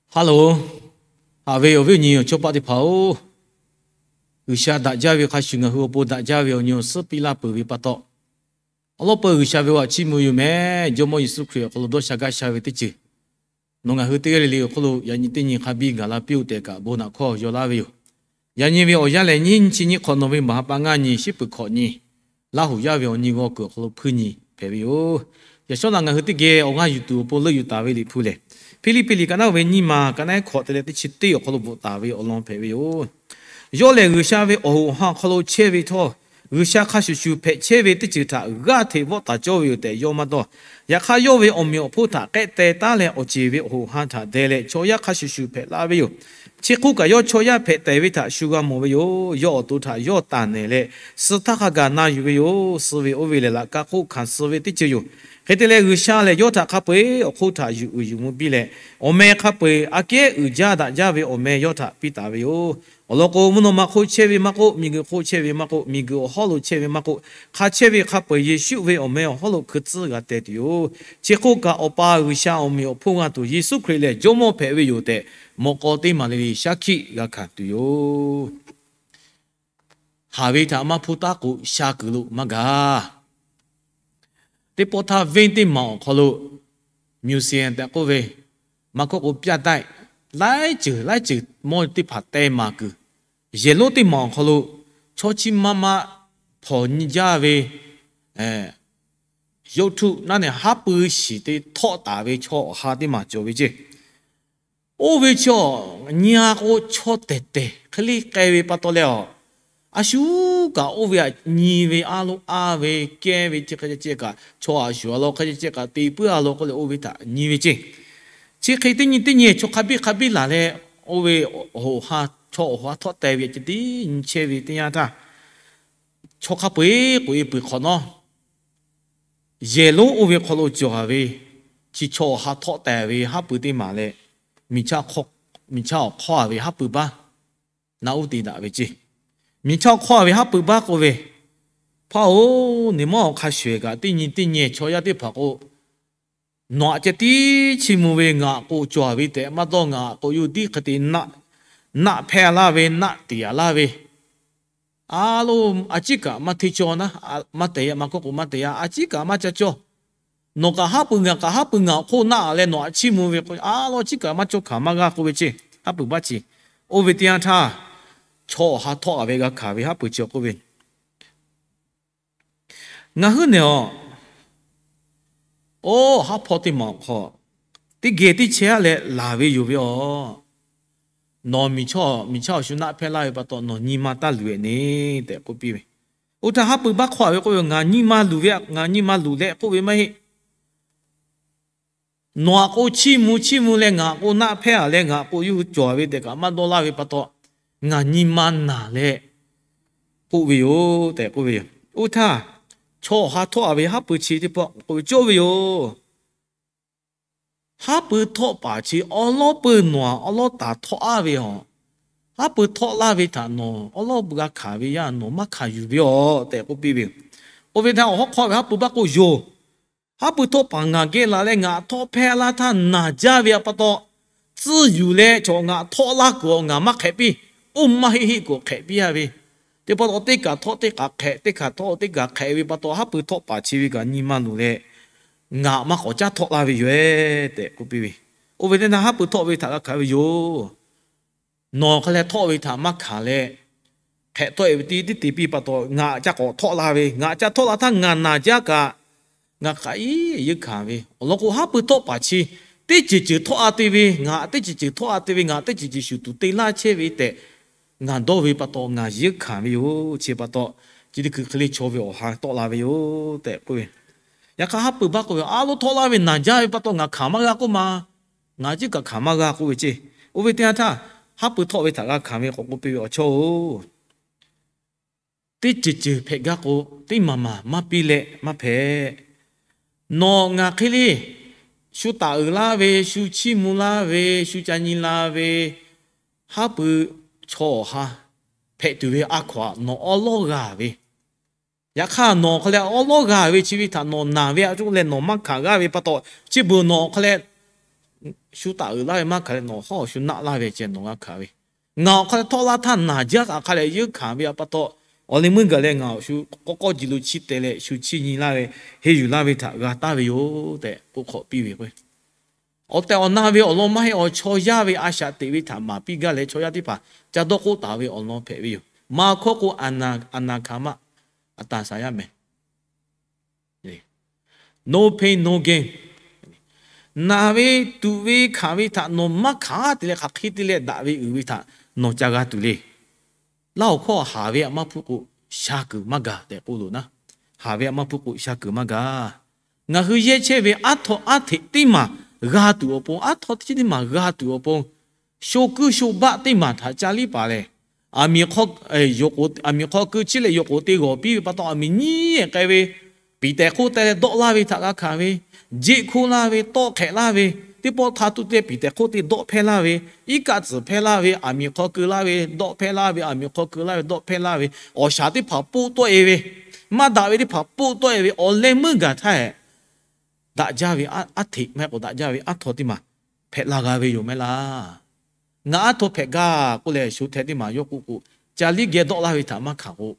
Haˉ loˬ, haꞈ ve awˬ viˉ awˬ nyi awˬ chawˇ paˆ teˇ hpaˍ-oˬ, G'uiˬsha daꞈ jaˇ ve hk'a shuˍ ngaˬ hui awˬ pon daꞈ jaˇ ve awˬ nyi awˬ suhˉ piˇ laˇ peuˬ ve pa taw, awˬ lawˉ peuˬ G'uiˬsha ve awˬ chiˇ mvuh yoˬ mehˍ. Jawˇmawˇ Yeˍsuˆ Hkriꞈ awˬ hk'aw lo dawˇ sha gaˇ sha ve teˇ ceuˬ nawˬ ngaˬ hui teˇ g'aˇ le le awˬ hk'oˆ lo yaꞈ nyi teˇ nyi hk'a biˇ gaˬ la piˇ-oˆ tehꞈ kaꞈ bon naꞈ hkawˇ yaw laˇ ve yoˬ. Yaꞈ nyi ve awˬ yanˇ lehˬ, nyiˇ nyi chi nyiˇ hk'awꞈ nawˬ ve baˬ ha pa ngaˇ nyi, shiˉ peuˬ hkawꞈ nyi, Laˇ huˍ yaˇ ve awˬ nyi g'aw kuiˬ awˬ hk'aw lo hpuiˇ nyi hpehꞈ ve yoˬ. Yaꞈ shawˉ naꞈ ngaˬ hui teˇ geh awˬ g'aˇ yuˬ tuˬ awˬ pon leuˆ yuˬ taˍ ve Liꞈ hpu lehˬ, Hpiˇliˇpiˆ liꞈ ka naˉ ve nyiˇ ma ka naˉ hkawꞈ te leh teˇ chi teˇ awˬ hk'aw lo bvuhꞈ taˍ ve awˬ lawn hpehꞈ ve yoˬ. Yawˇ lehˬ G'uiˬsha ve awˬ hoꞈ ha awˬ hk'aw lo chehˇ ve htawˇ, G'uiˬsha hk'a shuˍ shuˍ hpehꞈ chehˇ ve teˇ ceuˬ htaꞈ g'aˇ hteꞈ vawˆ taˍ cawˇ ve yoˬ tehꞈ yawˇ maˇ dawˇ. Yaꞈ hk'aˇ, yawˇ ve awˬ meꞈ awˬ hponˇ htaꞈ k'ehˆ teh taˉ leh, awˬ ceˬ ve awˬ hoꞈ ha htaꞈ deh leh chaw yaˇ hk'a shuˍ shuˍ hpehꞈ la ve yoˬ. Chi hk'oˆ kaꞈ, yawˇ chaw yaˇ hpehꞈ tehˬ ve htaꞈ shu g'a mawˬ ve yoˬ. Yawˇ awˬ to htaꞈ yawˇ taˍ nehˬ leh, suh htaˇ hk'a gaˬ na yuˬ ve yoˬ. Suh ve oˇ ve lehˬ, laꞈ ka hk'oˆ hkanˍ suh ve teˇ ceuˬ yoˬ. Hk'e te leh, G'uiˬsha lehˬ yawˇ htaꞈ hk'a peu-eˬ awˬ hk'oˆ htaꞈ yuˬ uiˍ yuˬ mvuh piˇ leh, awˬ meh hk'a peu-eˬ aꞈ kehˉ uiˍ jaˇ daꞈ jaˇ ve awˬ meh yawˇ htaꞈ piˇ taˍ ve yoˬ. Awˬ lawn k'o, mvuhˇ naw ma hk'oˆ chehˇ ve maˇ k'oˆ, miˬguiˬ hk'oˆ chehˇ ve maˇ k'oˆ, miˬguiˬ awˬ hawˉ lo chehˇ ve maˇ k'oˆ, hk'a chehˇ ve hk'a peu-eˬ Yeˍsuˆ ve awˬ meh awˬ hawˉ lo hkui tcuhˉ g'a teh tuˬ yoˬ. Chi hk'oˆ kaꞈ, Awˬ pa G'uiˬsha awˬ meꞈ awˬ hponˇ g'a tuˬ, Yeˍsuˆ Hkriꞈ lehˬ Jawˇmawˇ hpehꞈ ve yoˬ tehꞈ, mawꞈ k'aw teˇ maˬ le le shaˉ hkiˆ g'a hkanˍ tuˬ yoˬ. Haˍ ve htaꞈ maˇ hpuˇ taˉ k'o, sha kuiˬ lo maˇ gaˬ. Teˇ pawˆ htaˇ, venˇ teˇ maˬ awˬ hk'aw lo, museum tehꞈ k'oˆ ve, maˇ k'oˆ k'o ပြတိုက်, laiˉ ceuˬ laiˉ ceuˬ mawˇ teˇ hpaˍ teh maˍ kuiˬ, yehˬ lonˉ teˇ maˬ awˬ hk'aw lo chaw chi ma ma hpawnˬ nyi jaˇ ve, yawˇ htuˆ naˉ nehˬ haˉ pui shiˍ te htawˆ taˍ ve chaw awˬ ha teˇ maˬ cawˬ ve ceˇ. Oˇ ve chaw nyi-a k'o, chaw tehˬ tehˬ hk'e le k'ai ve pa taw leh, a shu kaꞈ oˇ ve htaꞈ nyi ve, a loˆ a ve kehˇ ve, chi hk'e ceh kaꞈ chaw a shuˍ a law, hk'e ceh kaꞈ te puiˉ a law k'oˆ leh oˇ ve htaꞈ nyi ve ceˇ. Chi hk'e teˇ nyi teˇ nyi chaw hk'a biˇ hk'a biˇ laˬ leh, oˇ ve awˬ hoꞈ ha, chaw awˬ hoꞈ ha htawˆ teh ve ceh tiˉ nyi chehˇ ve teˇ yanˇ htaˇ, chaw hk'a peu-eˬ k'oꞈ-e peuˬ hk'awꞈ nawˉ, yehˬ lonˉ oˇ ve hk'aw lo cawˬ ve, chi chaw awˬ ha htawˆ teh ve haˉ pui teˇ maˬ leh, miˬ chaˇ awˬ hk'aw-a ve haˉ pui baˆ na uˉ te daꞈ ve ceˇ. Miˬ chaˇ awˬ hk'aw-a ve haˉ pui baˆ k'oˆ ve, Hpaˇ-oˬ, nawˬ maˇ awˬ hk'a shuˍ-eˬ kaꞈ, teˇ nyi teˇ nyi chaw yaˇ teˇ hpaˍ k'o, nawˬ aꞈ ceh tiˉ chiˇ mvuh ve, ngaˬ k'o cawˬ ve tehꞈ maˇ dawˇ. Ngaˬ k'o yawˇ hui tiˉ hk'e te naˆ hpehˇ laˇ ve, naˆ tiˍ-a laˇ ve, a lo, a ciˉ kaꞈ maˇ hteˇ cawˇ naˉ, maˇ tehˬ yaˇ, maˇ kawˆ k'o maˇ tehˬ yaˇ, a ciˉ kaꞈ maˇ ca cawˇ. Nawˬ kaꞈ haˉ pui, ngaˬ kaꞈ haˉ pui, ngaˬ awˬ hk'oˆ naˆ-a leh nawˬ aꞈ chiˇ mvuh ve k'o, a lo, a ciˉ kaꞈ maˇ cawˇ hkanˍ maˇ g'a k'oˆ ve ceˇ. Haˉ pui baˆ chi, oˇ ve teˇ yanˇ htaˇ, chaw awˬ ha htawˆ-a ve g'a hkanˍ ve haˉ pui chi k'oˆ ve, Ngaˬ hui nehˬ-aˬ, oˇ haˉ hpawˇ teˇ maˬ awˬ hk'aw teˇ geh teˇ chehˇ-a leh laˬ ve yoˬ ve aˬ. Nawˬ miˬ chaˇ awˬ shu naˆ hpehˇ laˇ ve pa taw, nawˬ nyi ma taˇ luˬ-e ne tehꞈ k'oˆ piˇ ve. Oˇ htaˇ haˉ pui baˆ hk'aw-a ve k'oˆ ve, Ngaˬ nyi ma luˬ ve, ngaˬ nyi ma luˬ leh k'oˆ ve maˇ heˆ. Nawˬ aꞈ k'o chiˇ mvuh chiˇ mvuh leh, ngaˬ aꞈ k'o naˆ hpehˇ-a leh, ngaˬ aꞈ k'o yawˇ hui cawˬ ve tehꞈ kaꞈ maˇ dawˇ laˇ ve pa taw, ngaˬ nyi ma naˬ leh k'oˆ ve yoˬ tehꞈ k'oˆ ve yoˬ. Oˇ htaˇ, chaw awˬ ha htawˆ-a ve haˉ pui chi teˇ pawˆ k'oˆ ve, Cawˇ ve yoˬ. Haˉ pui htawˆ paˍ chi awˉ lawˉ peuˬ nawˬ-aꞈ awˉ lawˉ taˍ htawˆ-a ve aˬ. Haˉ pui htawˆ laˇ ve htaꞈ nawˬ awˉ lawˉ g'a hkanˍ ve yaˇ nawˬ maˇ hkanˍ yuˬ ve aˬ tehꞈ k'oˆ piˇ ve yoˬ. Oˇ ve htaˇ, awˬ hawˉ hk'aw ve haˉ pui baˆ k'o, Yoˬ. Haˉ pui htawˆ paˍ ngaˬ geh laˬ leh ngaˬ htawˆ hpehˇ laˇ htaˇ naˬ jaˇ ve pa taw, tcuhˇ yuˬ leh chaw ngaˬ htawˆ laˇ kuiˬ-aˬ ngaˬ maˇ hk'ehꞈ piˇ. Oˇ maˇ heˆ heˆ kuiˬ hk'ehꞈ piˇ-a ve, teˇ pawˆ taw teˇ kaˬ htawˆ teˇ kaˬ hk'ehꞈ, teˇ kaˬ htawˆ teˇ kaˬ hk'ehꞈ ve pa taw, haˉ pui htawˆ paˍ chi ve kaꞈ nyi ma luˬ leh, ngaˬ maˇ k'awꞈ caˉ htawˆ laˇ ve yoˬ-e tehꞈ k'oˆ piˇ ve. Oˇ ve teˇ htaˇ, haˉ pui htawˆ ve htaꞈ g'a hkanˍ ve yoˬ. Nawˬ hk'a leh htawˆ ve htaꞈ maˇ hkanˍ leh, hk'ehꞈ htawˆ-e ve tiˉ tiˉ te piˇ pa taw, ngaˬ ca k'awꞈ htawˆ la ve, ngaˬ ca htawˆ la htaˇ ngaˬ naˬ jaˇ kaꞈ, ngaˬ hk'aˬ iˉ yeunˇ hkanˍ ve. Awˬ lawn k'o, haˉ pui htawˆ paˍ chi teˇ ceuˬ ceuˬ htawˆ-a te ve, ngaˬ teˇ ceuˬ ceuˬ htawˆ-a te ve, ngaˬ teˇ ceuˬ ceuˬ shuˍ tuˬ te laˇ chehˇ ve tehꞈ ngaˬ dawˇ ve pa taw, ngaˬ yeunˇ hkanˍ ve yoˬ. Chi pa taw, chi teˇ hkui hk'e le chaw ve awˬ ha tawˆ la ve yoˬ tehꞈ k'oˆ ve. Yaꞈ hk'aˇ, haˉ pui baˆ k'oˆ ve, A lo, htawˆ laˇ ve naˬ jaˇ ve pa taw ngaˬ hkanˍ maˇ g'a k'oˆ ma. Ngaˬ ciˉ kaꞈ hkanˍ maˇ g'a k'oˆ ve ceˇ. Oˇ ve teˇ yanˇ htaˇ, haˉ pui htawˆ ve htaꞈ g'a hkanˍ ve k'awꞈ k'oˆ piˇ ve, Awˬ chawˇ-oˬ, teˇ ceuˬ ceuˬ hpehꞈ gaˇ k'o, teˇ maˬ maˬ maˇ piˇ leh maˇ hpehꞈ. Nawˬ ngaˬ hk'e le shu taˍ uiˍ laˇ ve, shu chiˇ mvuh laˇ ve, shu ca nyi la ve, haˉ pui chaw awˬ ha hpehꞈ tuˬ ve a hkaw-aꞈ nawˬ awˉ lawˉ g'a ve. Yaꞈ hk'aˇ, nawˬ hk'a leh awˉ lawˉ g'a ve chi ve htaꞈ nawˬ naˬ ve a cuˇ leh nawˬ maˇ hkanˍ g'a ve pa taw, chi beuꞈ nawˬ hk'a leh shu taˍ uiˍ laˇ ve maˇ hkanˍ leh, nawˬ hawˉ awˬ shu naˆ laˇ ve ceh nawˬ g'a hkanˍ ve. Ngaˬ awˬ hk'aw leh htawˆ laˇ htaˇ naˬ jaˇ kaꞈ hk'a leh yeunˇ hkanˍ ve pa taw, awˬ leh meuˇ gaˬ leh ngaˬ awˬ shu k'awꞈ k'awˇ ji lo chiˇ teh leh shu chiˇ nyi laˇ ve, henˇ yuˬ laˇ ve htaꞈ g'a taˍ ve yoˬ tehꞈ k'oˆ hk'awꞈ piˇ ve k'o, awˬ tehˬ awˬ na ve awˬ lawn maˇ heˆ, awˬ chaw yaˇ ve a shaꞈ teꞈ ve htaꞈ maˍ piˇ gaˇ leh chaw yaˇ teˇ hpaˍ ca dawˇ k'oˆ taˍ ve awˬ lawn hpehꞈ ve yoˬ. Maˇ hkawˇ k'o, a naˍ hkaˍ maˇ a taˍ saˍ yaˇ mehˍ. No pain, no gain. Naˬ ve tuꞈ ve hkanˍ ve htaꞈ nawˬ maˇ hkanˍ te leh hk'aˬ hk'e te leh daꞈ ve uiˍ ve htaꞈ nawˬ ca g'a tuˬ le. Laˇ awˬ hkawˇ haˍ ve aꞈ maˇ hpuˇ k'o, sha kuiˬ maˇ gaˬ tehꞈ k'oˆ loˬ naˉ. Haˍ ve aꞈ maˇ hpuˇ k'o, sha kuiˬ maˇ gaˬ. Ngaˬ hui yehˇ chehˇ ve aˉ htaw aˉ hteꞈ teˇ maˬ g'a tuˬ awˬ pon, aˉ htaw teˇ maˬ g'a tuˬ awˬ pon, sho kuiˇ sho baˆ teˇ maˬ htaꞈ ca liˇ paˍ lehˬ, aˬ miˍ hk'aw keu chiˇ leh yoˬ k'oˍ te g'awˬ piˇ ve pa taw, aˬ miˍ nyiˉ k'ai ve, piˍ tehˍ hk'oˆ te leh dawˆ laˇ ve htaꞈ g'a hkanˍ ve, jeˆ hkoˇ laˇ ve, tawˆ hk'ehꞈ laˇ ve, teˇ pawˆ htaˇ tuˬ te piˍ tehˍ hk'oˆ te dawˆ hpehˇ laˇ ve, iˉ kaˆ tcuhˍ hpehˇ laˇ ve, aˬ miˍ hk'aw keu laˇ ve dawˆ hpehˇ laˇ ve, aˬ miˍ hk'aw keu laˇ ve dawˆ hpehˇ laˇ ve, awˬ shaˍ teˇ hpaˍ poˆ tawˆ e ve, maˇ daꞈ ve teˇ hpaˍ poˆ tawˆ e ve, awˬ leh meuˇ gaˬ htaˇ hehꞈ, daꞈ jaˇ ve aˉ hteꞈ maˇ heˆ k'o daꞈ jaˇ ve aˉ htaw teˇ maˬ hpehꞈ la g'a ve yoˬ mehˍ laˇ. Ngaˬ aˉ htaw hpehꞈ gaˇ k'oˆ leh sho hteh teˇ maˬ yawˇ k'oˆ k'o, ca liˇ geh dawˆ laˇ ve htaꞈ maˇ hkanˍ k'o,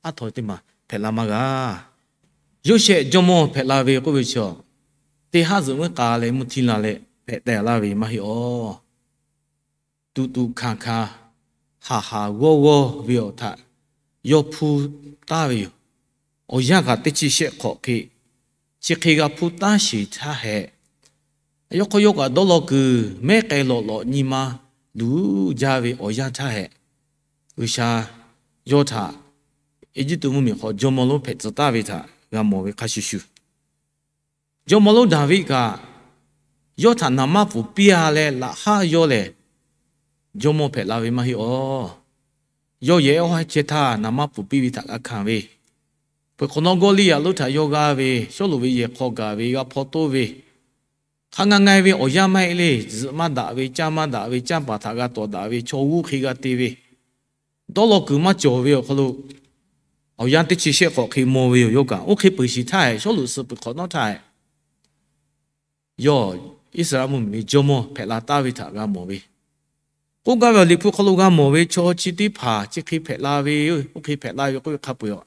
aˉ htaw teˇ maˬ hpehꞈ la maˇ g'a. Yoˇsehꞈ jawˇmawˇ hpehꞈ la ve k'oˆ ve chi, teˇ haˉ zuhꞈ meuˇ k'a leh mvuhˇ htiˇ la leh hpehꞈ teh laˇ ve maˇ heˆ awˬ. Tuꞈ tuꞈ hkanˍ hkanˍ, haˍ haˍ g'awˇ g'awˇ ve awˬ htaꞈ yawˇ hpuˇ taˍ ve yoˬ. Awˬ yanˇ kaꞈ teˇ chi shehˆ hk'awꞈ hk'e chi hk'e g'a hpuˇ taˍ sheˍ htaˇ hehꞈ, yawˇ hk'aw yawˇ kaꞈ dawˇ law kuiˬ mehˉ k'ai lawꞈ lawꞈ nyi ma luˬ jaˇ ve awˬ yanˇ htaˇ hehꞈ, G'uiˬsha yawˇ htaꞈ Eˇjiˇtuꞈ mvuhˇmiˬ hk'aw jawˇmawˇ lonˉ hpehꞈ tcuh taˍ ve htaꞈ g'a mawˬ ve hk'a shuˍ shuˍ, jawˇmawˇ lonˉ Daˍviˆ kaꞈ yawˇ htaꞈ naˍ manˇ pfuhˍ piˇ a leh laꞈ haˉ yawˇ lehˬ, jawˇmawˇ hpehꞈ la ve maˇ heˆ awˬ. Yawˇ yehˬ awˬ haˉ chehˇ htaˇ naˍ manˇ pfuhˍ piˇ ve htaꞈ g'a hkanˍ ve, peuˬ hk'awꞈ nawˉ Gawˇliˇyaꞈ lonˉ htaꞈ yawˇ g'aˇ ve, Sawˉluꞈ ve yehˬ hk'aw gaˬ ve g'a hpaw toˇ ve, hk'a nga nga ve awˬ yanˇ maˇ heˆ le. Zuhꞈ maˇ daꞈ ve, caˇ maˇ daꞈ ve, canˇ paˍ htaꞈ g'a tawˍ daꞈ ve, chaw g'uˇ hk'e g'a te ve, dawˇ law kuiˬ maˇ cawˬ ve awˬ hk'aw lo, awˬ yanˇ teˇ chi shehˆ hk'awꞈ hk'e maw ve yoˬ. Yawˇ kaꞈ oˇ hk'e peuˬ shiˍ htaˇ hehꞈ, Sawˉluꞈ suh peuˬ hk'awꞈ nawˉ htaˇ hehꞈ, yawˇ Iˉsaˍreˍlaˆ mvuhˇmiˬ ve jawˇmawˇ hpehꞈ la taˍ ve htaꞈ g'a mawˬ ve, k'oˆ gaˇ ve awˬ Liꞈ hpu hk'aw lo g'a mawˬ ve chaw chi teˇ hpaˍ chi hk'e hpehꞈ la ve, oˇ hk'e hpehꞈ la ve k'oˆ ve hk'a peu-eˬ a,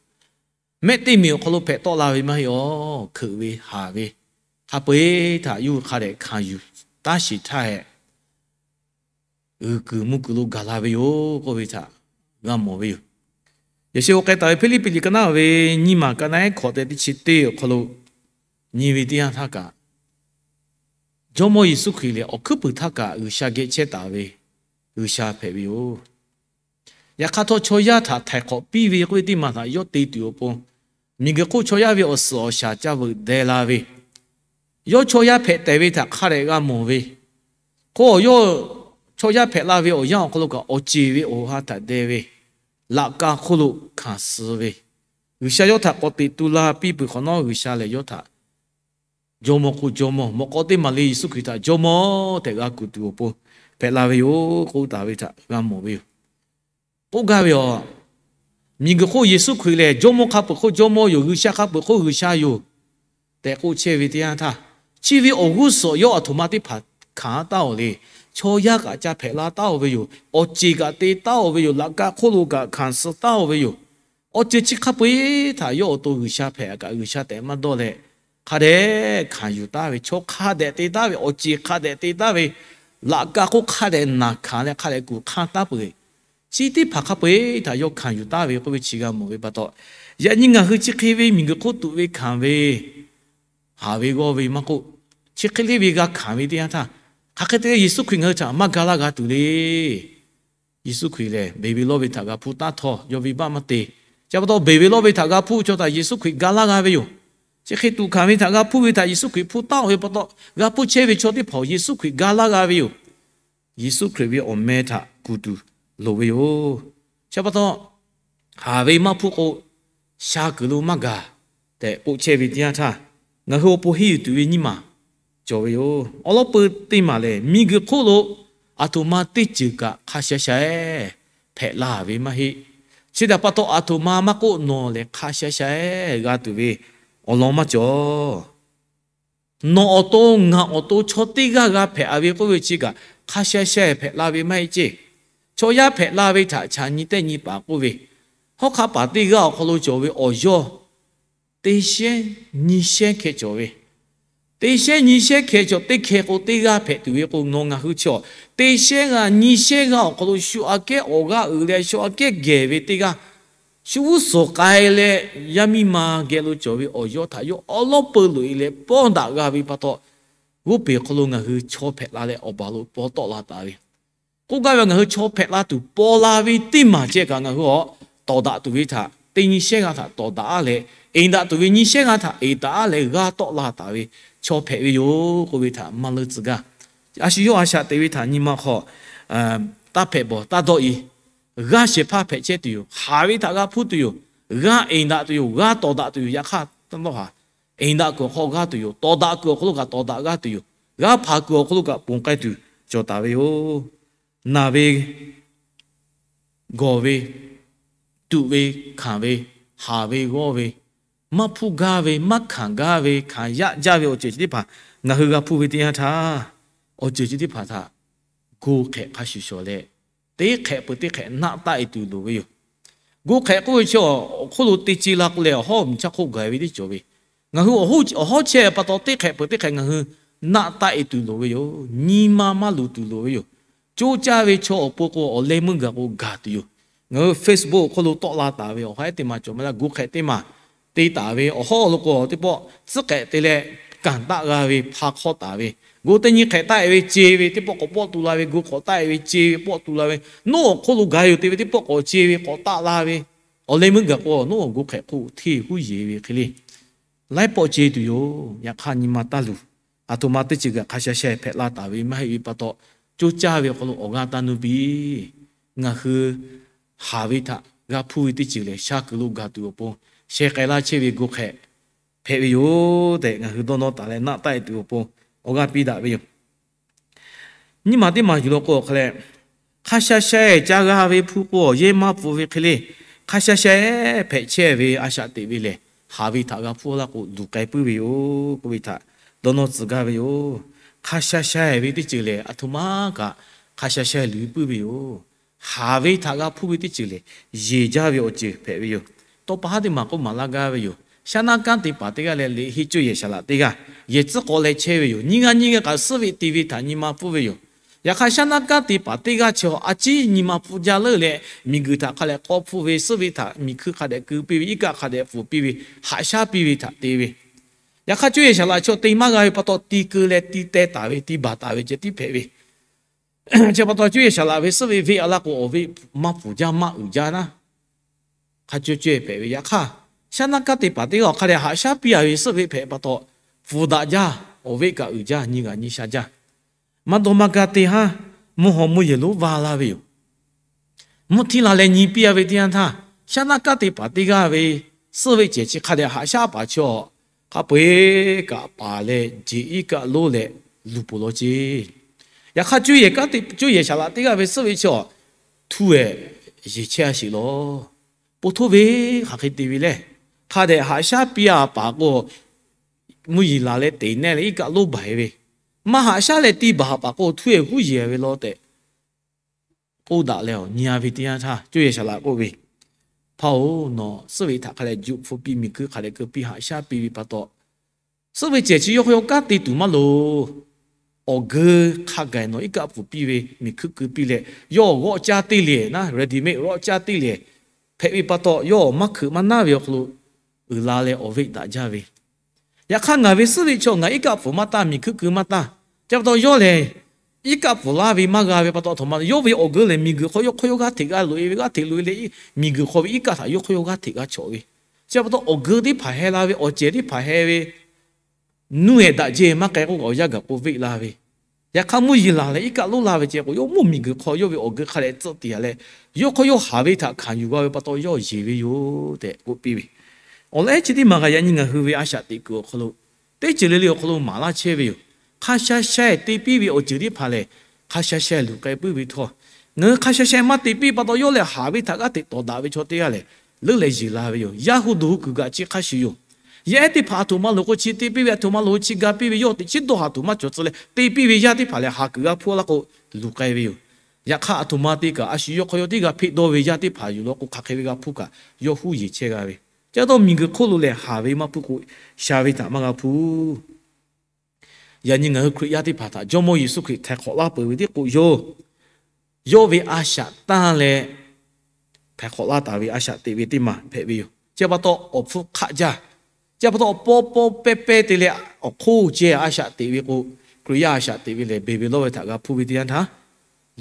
mehˆ teˇ miˬ awˬ hk'aw lo hpehꞈ tawˆ la ve maˇ heˆ awˬ. Hkeuꞈ ve haˍ ve hk'a peu-eˬ htaꞈ yawˇ hui hk'a dehꞈ hkanˍ yuˬ taˍ sheˍ htaˇ hehꞈ, g'uiˬ kuiˬ mvuh kuiˬ lo gaˬ la ve yoˬ k'oˆ ve htaꞈ g'a mawˬ ve yoˬ. Yaꞈ sheh g'a k'ai taˍ ve Hpiˇliˇpiˆ liꞈ ka naˉ ve nyiˇ maˬ ka naˉ ehˉ hkawꞈ tehꞈ teˇ chi teˇ awˬ hk'aw lo nyi ve teˇ yanˇ htaˇ kaꞈ, Jawˇmawˇ Yeˍsuˆ Hkriꞈ lehˬ awˬ hkuiˉ puiˍ htaˇ kaꞈ G'uiˬsha geh chehˇ taˍ ve G'uiˬsha hpehꞈ ve yoˬ. Yaꞈ hk'aˇ htawˇ chaw yaˇ htaꞈ htaiˍ hk'awꞈ piˇ ve k'oˆ ve teˇ maˬ htaꞈ yawˇ te tuˬ awˬ pon, miˬguiˬ hk'oˆ chaw yaˇ ve awˬ suhˍ awˬ shaˍ ca veuꞈ deh la ve, yawˇ chaw yaˇ hpehꞈ tehˬ ve htaꞈ hk'a dehꞈ g'a mawˬ ve, hk'o yawˇ chaw yaˇ hpehꞈ la ve awˬ yanˇ awˬ hk'aw lo kaꞈ awˬ ceˬ ve awˬ ha htaꞈ deh ve, laꞈ ka hk'oˆ lo hkanˍ suh ve, G'uiˬsha yawˇ htaꞈ k'awꞈ teꞈ tu la piˇ peuˬ hk'awꞈ nawˉ, G'uiˬsha lehˬ yawˇ htaꞈ Jawˇmawˇ hk'oˆ Jawˇmawˇ, mawꞈ k'aw teˇ maˬ le Yeˍsuˆ Hkriꞈ htaꞈ Jawˇmawˇ tehꞈ g'a kuˬ tuˬ awˬ pon hpehꞈ la ve yoˬ k'oˆ taˍ ve htaꞈ g'a mawˬ ve yoˬ. K'oˆ gaˇ ve a, miˬguiˬ hk'oˆ Yeˍsuˆ Hkriꞈ lehˬ Jawˇmawˇ hk'a peuˬ hk'oˆ Jawˇmawˇ yoˬ, G'uiˬsha hk'a peuˬ hk'oˆ G'uiˬsha yoˬ tehꞈ k'oˆ chehˇ ve teˇ yanˇ htaˇ, chi ve awˬ g'uˇ suhˍ yawˇ aˬ htoꞈ ma teˇ hpaˍ hkanˍ taˍ-oˬ le. Chaw yaˇ kaꞈ ca hpehꞈ la taˍ-oˬ ve yoˬ. Awˬ ceˬ kaꞈ te taˍ-oˬ ve yoˬ. Laꞈ ka hk'oˆ lo kaꞈ hkanˍ suh taˍ-oˬ ve yoˬ. Awˬ ceuˬ chi hk'a peu-eˬ htaꞈ yawˇ awˬ to G'uiˬsha hpehꞈ kaꞈ G'uiˬsha tehꞈ maˇ dawˇ leh, hk'a dehꞈ hkanˍ yuˬ taˍ ve, chaw hk'a dehꞈ te taˍ ve, awˬ ceˬ hk'a dehꞈ te taˍ ve, laꞈ ka hk'oˆ hk'a dehꞈ naˬ hkanˍ leh hk'a dehꞈ kuˬ hk'anˇ taˍ peuˬ ve, chi teˇ hpaˍ hk'a peu-eˬ htaꞈ yawˇ hkanˍ yuˬ taˍ ve k'oˆ ve chi g'a mawˬ ve pa taw, yaꞈ nyi ngaˬ hui chi hk'e ve miˬguiˬ hk'oˆ tuꞈ ve hkanˍ ve, haˍ ve g'awˇ ve maˇ k'oˆ, chi hk'e le ve g'a hkanˍ ve teˇ yanˇ htaˇ, hk'aˬ hk'e te leh Yeˍsuˆ Hkriꞈ ngaˬ hui htaꞈ maˇ ga laˇ g'a tuˬ le. Yeˍsuˆ Hkriꞈ lehˬ beˬ ve lawˇ ve htaꞈ g'a hpuˇ taˉ htawˇ, yawˇ venˇbaˆ maˇ te. Chi pa taw beˬ ve lawˇ ve htaꞈ g'a hpuˇ ve chaw htaꞈ Yeˍsuˆ Hkriꞈ ga laˇ g'a ve yoˬ. Chi hk'e tuꞈ hkanˍ ve htaꞈ g'a hpuˇ ve htaꞈ Yeˍsuˆ Hkriꞈ hpuˇ taˉ-oˬ ve pa taw, g'a hpuˇ chehˇ ve chaw teˇ hpaˍ Yeˍsuˆ Hkriꞈ ga laˇ g'a ve yoˬ. Yeˍsuˆ Hkriꞈ ve awˬ meh htaꞈ kuˬ tuˬ loˍ ve yoˬ. Chi pa taw, haˍ ve maˇ hpuˇ k'o, sha kuiˬ lo maˇ gaˬ tehꞈ k'oˆ chehˇ ve teˇ yanˇ htaˇ, ngaˬ hui awˬ pon henˇ yuˬ tuˬ ve nyiˇ maˬ cawˬ ve yoˬ. Awˬ lawn peu teˇ maˬ lehˬ, miˬguiˬ hk'oˆ lo aˬ htoꞈ ma teˇ ceuˬ kaꞈ hk'a sha sha-eˬ hpehꞈ la ve maˇ heˆ. Chi htaꞈ pa taw, aˬ htoꞈ ma maˇ k'oˆ nawˬ lehˬ hk'a sha sha-eˬ g'a tuˬ ve awˬ lawn maˇ cawˬ. Nawˬ awˬ to ngaˬ awˬ to chaw teˇ g'aˇ g'a hpehꞈ a ve k'oˆ ve chi kaꞈ, hk'a sha sha hpehꞈ la ve maˇ heˆ ceˇ. Chaw yaˇ hpehꞈ la ve htaꞈ chaꞈ nyi tehˆ nyi paˍ k'oˆ ve, hawˉ hk'aˆ paˍ teˇ g'aˇ awˬ hk'aw lo cawˬ ve awˬ yawˇ teˇ shehnˉ nyiˇ shehnˉ hkeh cawˬ ve, teˇ shehnˉ nyiˇ shehnˉ hkeh cawˬ teˇ hkeh k'o, teˇ g'aˇ hpehꞈ tuˬ ve k'o, nawˬ ngaˬ hui chi teˇ shehnˉ g'aˇ nyiˇ shehnˉ g'aˇ awˬ hk'aw lo shu aꞈ kehˉ awˬ g'aˇ uiˍ leh shu aꞈ kehˉ gehˬ ve teˇ g'aˇ, shu g'uˇ suhˍ k'ai leh yaˇ miˇ ma geh lo cawˬ ve awˬ yawˇ htaꞈ yawˇ awˉ lawˉ peu loꞈ e leh pawˇ daꞈ g'a ve pa taw, g'oˇ peˬ hk'aw lo ngaˬ hui chaw hpehꞈ la leh awˬ baˬ lo paw tawˆ la taˍ ve, k'oˆ gaˇ ve, ngaˬ hui chaw hpehꞈ la tuˬ paw la ve teˇ maˬ ceh kaꞈ ngaˬ hui awˬ tawˍ daꞈ tuˬ ve htaꞈ teˇ nyiˇ shehnˉ g'aˇ htaꞈ tawˍ daꞈ aˉ leh, eˍ daꞈ tuˬ ve nyiˇ shehnˉ g'aˇ htaꞈ eˍ daꞈ aˉ leh g'aˇ tawˆ la taˍ ve chaw hpehꞈ ve yoˬ k'oˆ ve htaꞈ maˇ leuˇ tcuh gaˇ. A shu yawˇ a shaꞈ teꞈ ve htaꞈ nyi ma hk'aw taˇ hpehꞈ bawˬ taˇ dawˆ e. G'aˇ shehˍ hpaˇ hpehꞈ chehˇ tuˬ yoˬ. Haˍ ve htaꞈ g'a hpuˇ tuˬ yoˬ. G'aˇ eˍ daꞈ tuˬ yoˬ. G'aˇ tawˍ daꞈ tuˬ yoˬ. Yaꞈ hk'aˇ taˇ dawˇ haˍ. Eˍ daꞈ kuiˬ awˬ hk'aw g'aˇ tuˬ yoˬ. Tawˍ daꞈ kuiˬ awˬ hk'aw lo kaꞈ tawˍ daꞈ g'aˇ tuˬ yoˬ. G'aˇ hpaˍ kuiˬ awˬ hk'aw lo kaꞈ ponˬ k'ai tuˬ cawˬ taˍ ve yoˬ. Naˬ ve, gawˬ ve, tuꞈ ve, hkanˍ ve, haˍ ve, g'awˇ ve, maˇ hpuˇ gaˇ ve, maˇ hkanˍ gaˇ ve, hkanˍ yaꞈ jaˇ ve awˬ ceuˬ chi teˇ hpaˍ ngaˬ hui g'a hpuˇ ve teˇ yanˇ htaˇ, awˬ ceuˬ chi teˇ hpaˍ htaꞈ gu hk'ehꞈ hk'a shuˍ shawˍ leh, teˇ hk'ehꞈ peuˬ teˇ hk'ehꞈ naˆ taˆ e tuˬ loˍ ve yoˬ. Gu hk'ehꞈ k'oˆ ve chi awˬ hk'oˆ lo te ce la k'o leh, awˬ hawˉ miˬ chaˇ hk'oˆ gaˬ ve teˇ cawˬ ve, ngaˬ hui awˬ hawˉ chehˇ pa taw teˇ hk'ehꞈ peuˬ teˇ hk'ehꞈ ngaˬ hui naˆ taˆ e tuˬ loˍ ve yoˬ. Nyi ma maˇ luˬ tuˬ loˍ ve yoˬ. Coˇ caˇ ve chaw awˬ pon k'o, awˬ leh meuˇ gaˬ k'o gaˬ tuˬ yoˬ. Ngaˬ hui Facebook awˬ hk'oˆ lo tawˆ la taˍ ve awˬ haiˉ teˇ maˬ cawˬ maˇ laˇ. Gu hk'ehꞈ teˇ maˬ te taˍ ve awˬ hawˉ lo k'o, teˇ pawˆ tcuhˉ k'ehꞈ te leh kanˬ taˆ g'a ve hpa hk'awˇ taˍ ve, gu teˇ nyi hk'ehꞈ taˆ e ve ce ve teˇ pawˆ k'awꞈ pawˆ tu la ve, gu hk'awꞈ taˆ e ve ce ve pawˆ tu la ve, nawˉ awˬ hk'oˆ lo gaˬ yoˬ te ve teˇ pawˆ k'awꞈ ce ve k'awꞈ taˆ la ve, awˬ leh meuˇ gaˬ k'o nawˉ gu hk'ehꞈ hk'oˆ hteˇ huˉ yeˬ ve hk'e le. Laiˉ pawˆ ce tuˬ yoˬ. Yaꞈ hk'aˇ nyi ma taˇ luˬ. Aˬ htoꞈ ma teˇ ceuˬ kaꞈ hk'a sha sha hpehꞈ la taˍ ve maˇ heˆ ve pa taw, coˇ caˇ ve awˬ hk'aw lo awˬ g'aˇ taˇ nuˇ piˇ. Ngaˬ hui haˍ ve htaꞈ g'a hpuˇ ve teˇ ceuˬ lehˬ, sha kuiˬ lo gaˬ tuˬ awˬ pon sheh k'ai laˇ chehˇ ve gu hk'ehꞈ hpehꞈ ve yoˬ tehꞈ, ngaˬ hui dawˇ nawˇ taˍ leh naˆ taˆ e tuˬ awˬ pon awˬ g'aˇ piˇ daꞈ ve yoˬ. Nyiˇ maˬ teˇ maˬ yuˬ law k'o awˬ hk'a leh, hk'a sha sha ca g'a ve hpu k'o, yehˇ maˇ pfuhˍ ve hk'e le. Hk'a sha sha hpehꞈ chehˇ ve a shaꞈ teꞈ ve lehˬ, haˍ ve htaꞈ g'a hpuˇ laˇ k'o, luˬ k'ai puiˉ ve yoˬ k'oˆ ve htaꞈ dawˇ nawˇ tcuh gaˇ ve yoˬ. Hk'a sha sha ve teˇ ceuˬ lehˬ, aˬ htoꞈ ma kaꞈ hk'a sha sha luˬ puiˉ ve yoˬ. Haˍ ve htaꞈ g'a hpuˇ ve teˇ ceuˬ lehˬ, yeˬ jaˇ ve awˬ ceuˬ hpehꞈ ve yoˬ. Tawˇ pa haˉ teˇ maˬ k'oˆ maˍ laˇ gaˇ ve yoˬ. Shaˉ naˆ kanˉ te paˍ teˇ g'aˇ leh liꞈ henˇ cuˇ yehˬ shaˍ laꞈ teˇ g'aˇ yehˬ tcuhˉ k'awꞈ leh chehˇ ve yoˬ. Nyiˇ g'aˇ nyiˇ g'aˇ kaꞈ suhˉ ve te ve htaꞈ nyi ma pfuhˇ ve yoˬ. Yaꞈ hk'aˇ, shaˉ naˆ kanˉ te paˍ teˇ g'aˇ chi a ciˉ nyi ma pfuhˇ jaˇ leuˉ leh, miˬ guiˬ htaꞈ hk'a dehꞈ k'awˇ hpfuhˇ ve, suhˉ ve htaꞈ miˬ hkui hk'a dehꞈ keu piˇ ve, iˉ kaˆ hk'a dehꞈ pfuhˍ piˇ ve, haꞈ shaˉ piˇ ve htaꞈ te ve. Yaꞈ hk'aˇ, cuˇ yehˬ shaˍ laꞈ chaw te maˇ g'a ve pa taw, ti keu leh ti teh taˍ ve, ti baˬ taˍ ve ceh tiˉ hpehꞈ ve. Chi pa taw, cuˇ yehˬ shaˍ laꞈ ve suhˉ ve venˇ a laˇ k'o, awˬ venˇ maˇ pfuhˍ jaˇ, maˇ uiˍ jaˇ naˉ, hk'a cuˇ cuˇ hpehꞈ ve. Yaꞈ hk'aˇ, shaˉ naˆ kanˉ te paˍ teˇ g'aˇ awˬ hk'a dehꞈ haꞈ shaˉ piˇ a ve suhˉ venˇ hpehꞈ pa taw, pfuhˍ daꞈ jaˇ, awˬ venˇ kaꞈ uiˍ jaˇ, nyi g'aꞈ nyi sha jaˇ. Maˇ dawˇ maˇ gaˇ te haˉ, mvuhˇ haw mvuhˇ yehˬ lonˉ vaˇ laˇ ve yoˬ. Mvuhˇ htiˇ la leh nyi piˇ a ve teˇ yanˇ htaˇ, shaˉ naˆ kanˉ te paˍ teˇ g'aˇ ve suhˉ venˇ cehˬ chi hk'a dehꞈ haꞈ shaˉ paˍ chaw, hk'a peu-eˬ kaꞈ paˍ leh jeˬ iˉ kaˆ lonˉ leh luˬ poˬ law ceˇ. Yaꞈ hk'aˇ, cuˇ yehˬ kanˉ te, cuˇ yehˬ shaˍ laꞈ teˇ g'aˇ ve suhˉ venˇ chaw, htu ehˍ yeˬ chehˇ a sheˍ law. Po htoˇ ve hk'aˬ hk'e te ve lehˬ, hk'a dehꞈ haꞈ shaˉ piˇ a paˍ k'o, mvuhˇ yeˬ laˬ leh teꞈ nehˇ leh iˉ kaˆ lonˉ baˬ e ve, maˇ haꞈ shaˉ leh ti baˬ paˍ k'o, htu ehˍ huˉ yeˬ ve law tehꞈ k'oˆ daꞈ leh awˬ nyi a ve teˇ yanˇ htaˇ, cuˇ yehˬ shaˍ laꞈ k'oˆ ve, Hpaˇ-oˬ, nawˬ suhˉ venˇ htaꞈ hk'a dehꞈ juˆ hpfuhˇ piˇ, miˬ hkuiˇ hk'a dehꞈ keu piˇ, haꞈ shaˉ piˇ ve pa taw, suhˉ venˇ cehˬ chi yawˇ hk'aw yawˇ kanˉ te tuˬ maˇ loˍ. Awˬ geu hk'a gaˬ nawˬ iˉ kaˆ pfuhˍ piˇ ve, miˬ hkuiˇ keu piˇ leh, yawˇ g'awˆ caˇ teˇ lehˬ naˉ, ready made g'awˆ caˇ teˇ lehˬ hpehꞈ ve pa taw, yawˇ maˇ hkeuꞈ maˇ naˉ ve awˬ hk'aw lo uiˍ la leh awˬ venˇ daꞈ jaˇ ve. Yaꞈ hk'aˇ, ngaˬ ve suhˉ venˇ chaw ngaˬ iˉ kaˆ pfuhˍ maˇ taˇ, miˬ hkuiˇ keu maˇ taˇ. Chi pa taw, yawˇ lehˬ iˉ kaˆ pfuhˍ laˇ ve maˇ g'a ve pa taw, a htoꞈ ma yawˇ ve awˬ geu lehˬ, miˬ guiˬ hk'aw yawˇ hk'aw yawˇ g'aˇ hteꞈ g'a loꞈ e ve, g'aˇ hteꞈ loꞈ e leh, miˬ guiˬ hk'aw ve iˉ kaˆ htaꞈ yawˇ hk'aw yawˇ g'aˇ hteꞈ g'a chawꞈ ve. Chi pa taw, awˬ geu teˇ hpaˍ heh la ve, awˬ cehˬ teˇ hpaˍ heh ve, nuˇ ehˍ daꞈ jehˇ maˇ k'ai k'oˆ kaꞈ, awˬ yanˇ gaˬ k'o venˇ la ve. Yaꞈ hk'aˇ, mvuhˇ yeˬ laˬ leh iˉ kaˆ lonˉ la ve ceh k'o, yawˇ mvuhˇ miˬ guiˬ hk'aw yawˇ ve awˬ geu hk'a dehꞈ tcuhˆ tiˍ a leh, yawˇ hk'aw yawˇ haˍ ve htaꞈ hkanˍ yuˬ g'a ve pa taw, yawˇ yeˬ ve yoˬ tehꞈ k'oˆ piˇ ve. Awˬ lawn ehˉ chi teˇ maˬ kaꞈ yaꞈ nyi ngaˬ hui ve a shaꞈ teꞈ kuiˬ awˬ hk'aw lo, teˇ ceuˬ le le awˬ hk'aw lo maˍ laˇ chehˇ ve yoˬ. Hk'a sha sha te piˇ ve awˬ ceuˬ teˇ hpaˍ lehˬ, hk'a sha sha luˬ k'ai puiˉ ve htawˇ, ngaˬ hui hk'a sha sha maˇ te piˇ pa taw, yawˇ lehˬ haˍ ve htaꞈ g'aˇ hteꞈ tawˍ daꞈ ve chaw teˇ g'aˇ lehˬ, leuˉ leh yeˬ la ve yoˬ. Yaˇ hu duˬ hu kuiˬ kaꞈ chi hk'a shuˍ yoˬ. Yaˇ ehˉ teˇ hpaˍ aˬ htoꞈ ma loˍ k'o chi te piˇ ve, aˬ htoꞈ ma loˍ k'o chi ga piˇ ve, yawˇ teꞈ chiˉ dawˇ haˍ tuˬ maˇ cawˬ tcuh leh te piˇ ve yaˇ teˇ hpaˍ lehˬ, haˍ kuiˬ g'a hpuˇ laˇ k'o, luˬ k'ai ve yoˬ. Yaꞈ hk'aˇ, aˬ htoꞈ ma te kaꞈ a shu yawˇ hk'aw yawˇ teˇ g'aˇ hpeˆ dawˇ ve yaˇ teˇ hpaˍ yuˬ law k'o, hk'aˬ hk'e ve g'a hpuˇ kaꞈ yawˇ huˉ yeˬ chehˇ g'a ve. Chi pa taw, miˬguiˬ hk'oˆ lo lehˬ, haˍ ve maˇ hpuˇ k'o, sha ve htaꞈ maˇ g'a hpuˇ. Yaꞈ nyi ngaˬ hui Hkriꞈ yaˇ teˇ hpaˍ htaꞈ Jawˇmawˇ Yeˍsuˆ Hkriꞈ htaiˍ hk'awꞈ laˇ peuˬ ve tiˉ k'o, yawˇ yawˇ ve a shaꞈ tanˇ leh htaiˍ hk'awꞈ laˇ taˍ ve a shaꞈ teꞈ ve teˇ maˬ hpehꞈ ve yoˬ. Chi pa taw, awˬ hpfuhˇ hk'aˆ jaˇ. Chi pa taw, awˬ paw paw pehˇ pehˇ te leh awˬ hk'oˆ ceh a shaꞈ teꞈ ve k'o, Hkriꞈ yaˇ a shaꞈ teꞈ ve lehˬ, beˬ ve lawˇ ve htaꞈ g'a hpuˇ ve teˇ yanˇ htaˇ,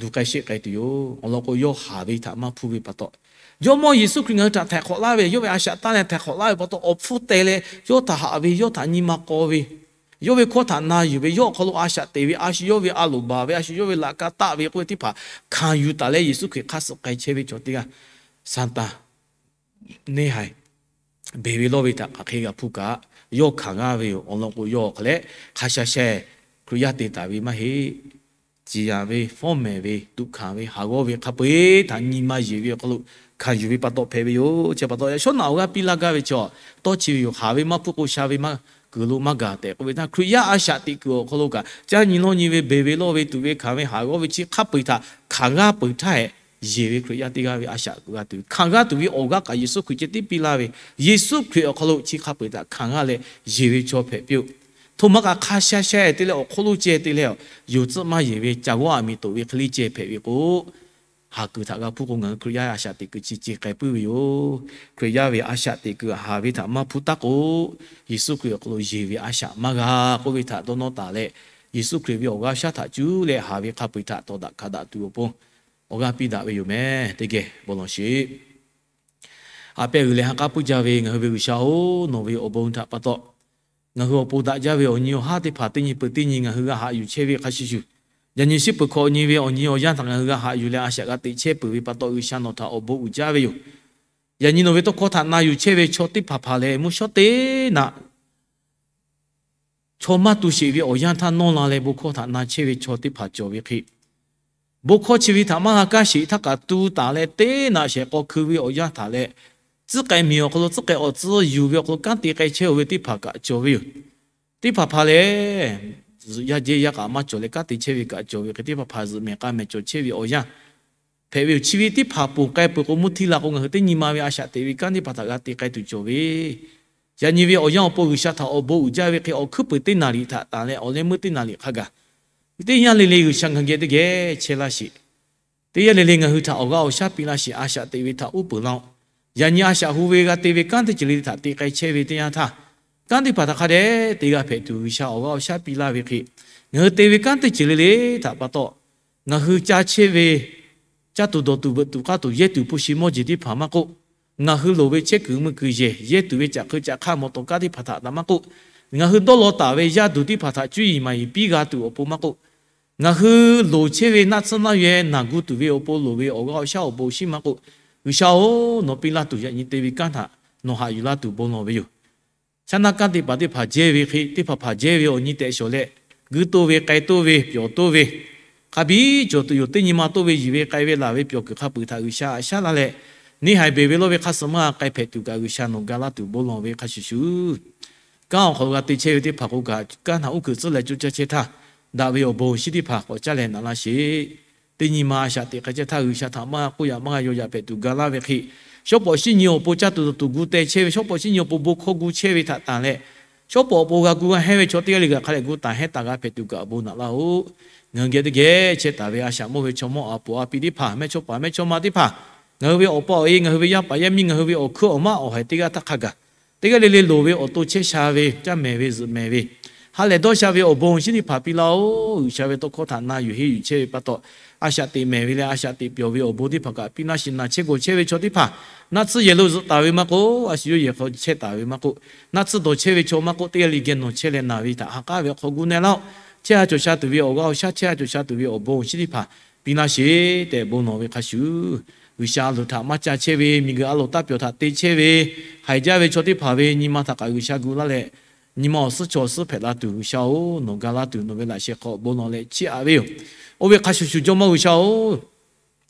luˬ k'ai sheˆ k'ai tuˬ yoˬ. Awˬ lawn k'o, yawˇ haˍ ve htaꞈ maˇ hpuˇ ve pa taw, Jawˇmawˇ Yeˍsuˆ Hkriꞈ ngaˬ hui htaꞈ htaiˍ hk'awꞈ laˇ ve, yawˇ ve a shaꞈ tanˇ leh htaiˍ hk'awꞈ laˇ ve pa taw, awˬ hpfuhˇ teh leh yawˇ htaꞈ haꞈ ve, yawˇ htaꞈ nyi ma k'aw ve, yawˇ ve hkawˇ htaꞈ na yuˬ ve, yawˇ awˬ hk'aw lo a shaꞈ teꞈ ve, a shu yawˇ ve a loˍ baˬ ve, a shu yawˇ ve laꞈ ka taˆ ve k'oˆ ve teˇ hpaˍ hkanˍ yuˬ taˍ leh, Yeˍsuˆ Hkriꞈ hk'aˇ suh k'ai chehˇ ve chaw teˇ g'aˇ, Saˍtanˍ neˇ haiˬ beˬ ve lawˇ ve htaꞈ hk'aˬ hk'e g'a hpuˇ kaꞈ, yawˇ hkanˍ g'aˇ ve yoˬ. Awˬ lawn k'o, yawˇ hk'a leh hk'a sha sheh Hkriꞈ yaˇ te taˍ ve maˇ heˆ. Ciˍ yanˍ ve, fawˉ mehˍ ve, tuꞈ hkanˍ ve, haˍ g'awˇ ve hk'a peu-eˬ htaꞈ nyi ma yeˬ ve awˬ hk'aw lo hkanˍ yuˬ ve pa taw hpehꞈ ve yoˬ. Chi pa taw, yaꞈ shawˉ naꞈ awˬ g'aˇ piˇ laˇ gaˇ ve chaw, tawˇ chi ve yoˬ. Haˍ ve maˇ hpuˇ k'o, sha ve maˇ kuiˬ lo maˇ gaˬ tehꞈ k'oˆ ve htaˇ, Hkriꞈ yaˇ a shaꞈ teꞈ kuiˬ awˬ hk'aw lo kaꞈ, caˇ nyi lawˇ nyi ve, beˬ ve lawˇ ve, tuꞈ ve hkanˍ ve, haˍ g'awˇ ve, chi hk'a peu-eˬ htaꞈ hkanˍ g'aˇ peuˬ htaˇ hehꞈ, yeˬ ve Hkriꞈ yaˇ teˇ g'aˇ ve a shaꞈ g'a tuˬ ve, hkanˍ g'aˇ tuˬ ve awˬ g'aˇ kaꞈ Yeˍsuˆ Hkriꞈ ceh tiˉ piˇ laˇ ve, Yeˍsuˆ Hkriꞈ awˬ hk'aw lo chi hk'a peu-eˬ htaꞈ hkanˍ g'aˇ leh yeˬ ve chaw hpehꞈ piˇ-oˆ. Htoꞈ ma kaꞈ hk'a sha sheh te leh awˬ hk'oˆ lo ceh te leh, yonˍ tcuhˆ maˇ yeˬ ve ca g'awˇ aˬ miˍ toꞈ ve hk'e le ceh hpehꞈ ve k'o, haˍ kuiˬ htaꞈ g'a hpuˇ k'o, ngaˬ hui Hkriꞈ yaˇ a shaꞈ teꞈ kuiˬ chi ce k'ai puiˉ ve yoˬ. Hkriꞈ yaˇ ve a shaꞈ teꞈ kuiˬ haˍ ve htaꞈ maˇ hpuˇ taˉ k'o, Yeˍsuˆ Hkriꞈ awˬ hk'aw lo yeˬ ve a shaꞈ maˇ g'a k'oˆ ve htaꞈ dawˇ nawˇ taˍ leh, Yeˍsuˆ Hkriꞈ ve awˬ g'aˇ shaˉ htaꞈ cuˇ leh haˍ ve hk'a peu-eˬ htaꞈ tawˍ daꞈ hkanˍ daꞈ tuˬ awˬ pon awˬ g'aˇ piˇ daꞈ ve yoˬ meh. Teˇ geh bon lawˬ sheˍ. A pehˇ g'uiˬ leh ha k'aˉ puiˉ jaˇ ve ngaˬ hui ve G'uiˬsha-oˬ, nawˬ ve awˬ bon htaꞈ pa taw, ngaˬ hui awˬ pon daꞈ jaˇ ve awˬ nyi awˬ haˉ teˇ hpaˍ teˇ nyi peuˬ teˇ nyi ngaˬ hui g'a haꞈ yuˬ chehˇ ve hk'a shuˍ shuˍ, yaꞈ nyi shiˉ peuˬ hkawꞈ nyi ve awˬ nyi awˬ yanˇ htaꞈ ngaˬ hui g'a haꞈ yuˬ leh a shaꞈ g'a teꞈ chehˇ peuˬ ve pa taw, G'uiˬsha nawˬ htaꞈ awˬ bon uiˍ jaˇ ve yoˬ. Yaꞈ nyi nawˬ ve tawˇ hkawˇ htaꞈ na yuˬ chehˇ ve chaw teˇ hpaˍ hpaˍ lehˬ, mvuhˇ shawˉ teˇ naꞈ chaw maˇ tu sheˍ ve awˬ yanˇ htaˇ nawˇ la leh bon hkawˇ htaꞈ na chehˇ ve chaw teˇ hpaˍ cawˬ ve hk'e, bon hkawˇ chi ve htaꞈ maˇ g'a kaˇ sheˍ htaˇ kaꞈ tu taˍ leh, teˇ naꞈ shehˍ k'aw hkui ve awˬ yanˇ htaꞈ leh, tcuhˉ k'ai miˬ awˬ hk'aw lo tcuhˉ k'ai awˬ tcuhˉ yuˬ ve awˬ hk'aw lo kanˉ te k'ai chehˇ-oˬ ve teˇ hpaˍ kaꞈ cawˬ ve yoˬ. Teˇ hpaˍ hpaˍ lehˬ, zuhꞈ yaˇ jehˇ yaˇ kaꞈ maˇ cawˬ leh kanˉ te chehˇ ve kaꞈ cawˬ ve hk'e, teˇ hpaˍ hpaˍ zuhꞈ mehˬ k'a mehˬ cawˬ chehˇ ve awˬ yanˇ hpehꞈ ve yoˬ. Chi ve teˇ hpaˍ ponˬ k'ai peuˬ k'o, mvuhˇ htiˇ la k'o, ngaˬ hui teˇ nyi ma ve a shaꞈ teꞈ ve kanˉ teˇ hpaˍ htaꞈ g'a te k'ai tuˬ cawˬ ve, yaꞈ nyi ve awˬ yanˇ awˬ pon G'uiˬsha htaꞈ awˬ bon uiˍ jaˇ ve hk'e, awˬ hkuiˉ puiˍ teˇ naˍ riˍ htaꞈ tanˬ leh awˬ leh meuˇ teˇ naˍ riˍ hk'a gaˬ, teˇ yanˇ le le G'uiˬsha ngaˬ hui geh teˇ geh chehˇ laˇ sheˍ. Teˇ yanˇ le le ngaˬ hui htaꞈ awˬ g'aˇ awˬ shaˉ piˇ laˇ sheˍ. A shaꞈ teꞈ ve htaꞈ uˉ peunˍ laˇ-oˆ. Yaꞈ nyi a shaꞈ hu ve g'a te ve kanˉ teˇ ceuˬ le le htaꞈ te k'ai chehˇ ve teˇ yanˇ htaˇ, kanˉ teˇ hpaˍ htaꞈ hk'a dehꞈ te g'a hpehꞈ tuˬ G'uiˬsha awˬ g'aˇ awˬ shaˉ piˇ laˇ ve hk'e, ngaˬ hui te ve kanˉ teˇ ceuˬ le le htaꞈ pa taw, ngaˬ hui ca chehˇ ve caˇ tuˬ dawˬ tuˬ veuꞈ tuˬ k'aˇ tuˬ yehˇ tuˬ hpu shi mawˇ jeˬ teˇ hpaˍ maˇ k'oˆ, ngaˬ hui loˍ ve chehˇ kuiˬ mui kuiˬ yehˬ yehˇ tuˬ ve caꞈ hk'eu caꞈ hk'aˇ mawˬ tawˍ kaˉ teˇ hpaˍ htaꞈ taꞈ maˇ k'oˆ, ngaˬ hui dawˇ law taˍ ve yaˇ duˬ teˇ hpaˍ htaꞈ cuˇ yiˍ maˍ yiˍ piˇ g'a tuˬ awˬ pon maˇ k'oˆ, ngaˬ hui loˍ chehˇ ve naˆ tsuhˇ naˆ yehˬ naˬ gu tuˬ ve awˬ pon loˍ ve awˬ g'aˇ awˬ shaˉ awˬ bon awˬ shinˉ maˇ k'oˆ, G'uiˬsha-oˬ, nawˬ piˇ laˇ tuˬ yaꞈ nyi te ve kanˉ htaꞈ nawˬ haꞈ yuˬ laˇ tuˬ bon lawˬ ve yoˬ. Shaˉ naˆ kanˉ te paˍ teˇ hpaˍ jehˇ ve hk'e, teˇ hpaˍ hpaˍ jehˇ ve awˬ nyi tehꞈ shawˍ leh, guiˇ toˇ ve, k'ai toˇ ve, pyawˬ toˇ ve, hk'a biˇ cawˬ tuˬ yoˬ. Teˇ nyi ma toˇ ve, yiˬ ve k'ai ve laˬ ve pyawˬ kuiˬ hk'a peu-eˬ htaꞈ G'uiˬsha a shaˉ laˇ leh, neˇ haiˬ beˬ ve lawˇ ve hk'a suh maˇ g'a k'ai hpehꞈ tuˬ kaꞈ G'uiˬsha nawˬ ga laˇ tuˬ bon lawˬ ve hk'a shuˍ shuˍ, kanˉ awˬ hk'aw lo g'a te chehˇ ve teˇ hpaˍ k'o kaꞈ, kanˉ htaꞈ uˉ kuiˬ tcuhˉ leh coˇ caˇ chehˇ htaˇ, daꞈ ve awˬ bon awˬ shinˉ teˇ hpaˍ k'awꞈ caˇ leh naꞈ laˇ sheˍ. Teˇ nyi ma a shaꞈ teꞈ k'ai chehˇ htaˇ, G'uiˬsha htaꞈ maˇ g'a k'oˆ yaꞈ maˇ g'a yaw yaꞈ hpehꞈ tuˬ ga laˇ ve hk'e, shawˉ pawˍ shinˉ nyi awˬ pon caˇ tuˬ dawˬ tuˬ gu teh chehˇ ve, shawˉ pawˍ shinˉ nyi awˬ pon bon hkawˇ gu chehˇ ve htaꞈ tanˬ leh, shawˉ pawˍ awˬ pon g'a gu g'a hehnˇ ve chaw teˇ g'aˇ le g'a hk'a dehꞈ gu taˍ hehnˇ taˍ g'a hpehꞈ tuˬ kaꞈ awˬ bon naꞈ laˇ-oˆ. Ngaˬ hui geh teˇ geh chehˇ taˍ ve a shaꞈ mawˇ ve chaw mawˇ a poˍ a pi teˇ hpaˍ, mehˇchawˇpaˍ mehˇchawˇma teˇ hpaˍ, ngaˬ hui ve awˬ pa awˬ e, ngaˬ hui ve yaˇ paˍ yaˇ miˇ, ngaˬ hui ve awˬ hkuiˉ awˬ maˉ awˬ haiˬ teˇ g'aˇ htaˇ hk'a gaˬ, teˇ g'aˇ le le loˍ ve awˬ to chehˇ sha ve, caˇ mehˍ ve zuhꞈ mehˍ ve, ha lehˬ dawˇ sha ve awˬ bon awˬ shinˉ teˇ hpaˍ piˇ laˇ-oˆ. G'uiˬsha ve tawˇ hkawˇ htaꞈ na yuˬ henˇ yuˬ chehˇ ve pa taw, a shaꞈ teꞈ mehˍ ve leh a shaꞈ teꞈ pyawˬ ve awˬ bon teˇ hpaˍ kaꞈ piˇ laˇ sheˍ. Naˬ chehˇ gawˬ chehˇ ve chaw teˇ hpaˍ, naˆ tsuhˇ yehˬ lo zuhꞈ taˍ ve maˇ k'oˆ, a shu yawˇ yehˬ hk'aw chehˇ taˍ ve maˇ k'oˆ, naˆ tsuhˇ dawˬ chehˇ ve chaw maˇ k'oˆ, teˇ g'aˇ le geh nawˬ chehˇ leh naˬ ve htaꞈ ha k'aˉ ve hk'aw gu na laˇ-oˆ. Chehˇ ha cawˬ sha tuˬ ve awˬ g'aˇ awˬ shaˉ, chehˇ ha cawˬ sha tuˬ ve awˬ bon awˬ shinˉ teˇ hpaˍ piˇ laˇ sheˍ tehꞈ bon lawˬ ve hk'a shuˍ, G'uiˬsha a loˍ htaꞈ maˇ ca chehˇ ve, miˬguiˬ a loˍ taˇ pyawˬ htaꞈ te chehˇ ve, haiˬ jaˇ ve chaw teˇ hpaˍ ve nyi ma htaꞈ kaꞈ G'uiˬsha gu laˇ leh, nyi ma awˬ suhˉ chaw awˬ suhˉ hpehꞈ la tuˬ, G'uiˬsha-oˬ, nawˬ ga laˇ tuˬ nawˬ ve laꞈ sheh hk'aw bon lawˬ leh chiˇ aꞈ ve yoˬ. Oˇ ve hk'a shuˍ shuˍ, Jawˇmawˇ G'uiˬsha-oˬ,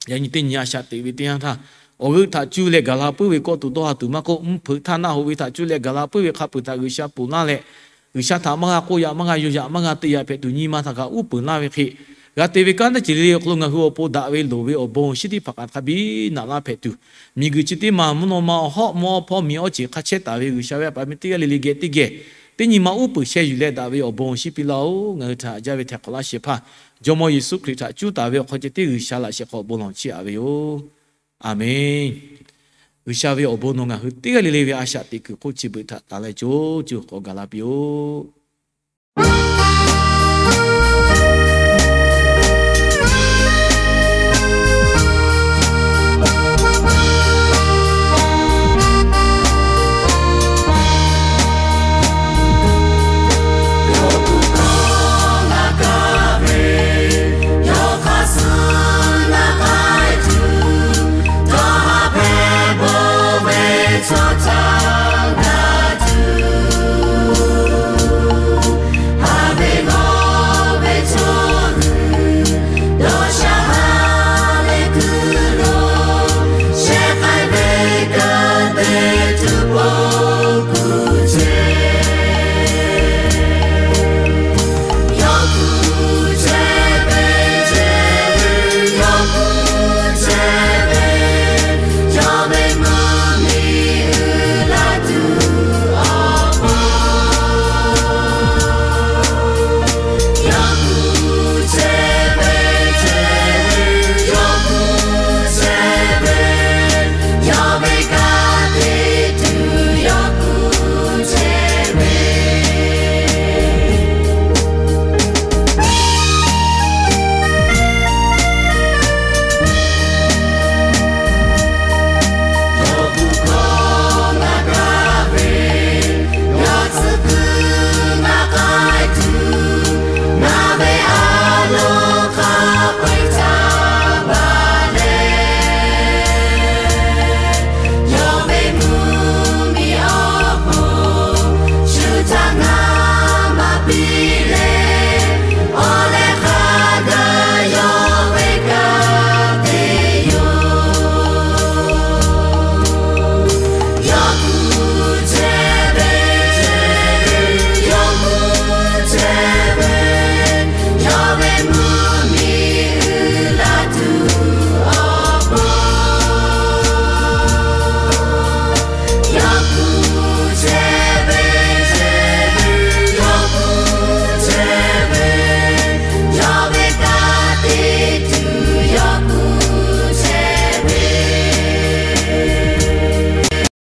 yaꞈ nyi teˇ nyi a shaꞈ teꞈ ve teˇ yanˇ htaˇ, awˬ g'euˆ htaꞈ cuˇ leh gaˬ la puiˉ ve kawˆ tuˬ dawˇ ha tuˬ maˇ k'oˆ, mvuhˇ hpeuꞈ htaˇ naˆ hoꞈ ve htaꞈ cuˇ leh gaˬ la puiˉ ve hk'a peuˬ htaꞈ G'uiˬsha ponˬ laˇ leh, G'uiˬsha htaꞈ maˇ g'a k'oˆ yaꞈ, maˇ g'a yaw yaꞈ, maˇ g'a te yaꞈ hpehꞈ tuˬ nyi ma htaꞈ kaꞈ uˉ peunˍ laˇ ve hk'e, g'a te ve kanˉ teˇ ceuˬ le le awˬ hk'aw lo ngaˬ hui awˬ pon daꞈ ve loˍ ve awˬ bon shinˉ teˇ hpaˍ kaꞈ hk'a biˇ naꞈ laˇ hpehꞈ tuˬ, miˬguiˬ chi teˇ maˬ mvuhˇ naw ma awˬ hawˉ mvuhˇ awˉ hpawˇ miˬ awˇ ceˬ hk'a chehˇ taˍ ve G'uiˬsha ve a pa miˇ teˇ g'aˇ le le geh teˇ geh teˇ nyi ma uˉ peunˍ sheh yuˬ leh daꞈ ve awˬ bon shinˉ piˇ laˇ-oˬ. Ngaˬ hui htaꞈ haꞈ jaˇ ve htaiˍ hk'awꞈ laˇ shehˍ hpaˇ Jawˇmawˇ Yeˍsuˆ Hkriꞈ htaꞈ cuˉ taˍ ve awˬ hk'aw ceh tiˉ G'uiˬsha laꞈ shehˍ hk'aw bon lawˬ chiˇ aꞈ ve yoˬ. Aˍmenˍ. G'uiˬsha ve awˬ bon nawˬ ngaˬ hui teˇ g'aˇ le le ve a shaꞈ teꞈ kuiˬ hk'oˆ chi beuꞈ htaꞈ tanˍ leh co co k'awꞈ gaˬ la piˇ-oˆ.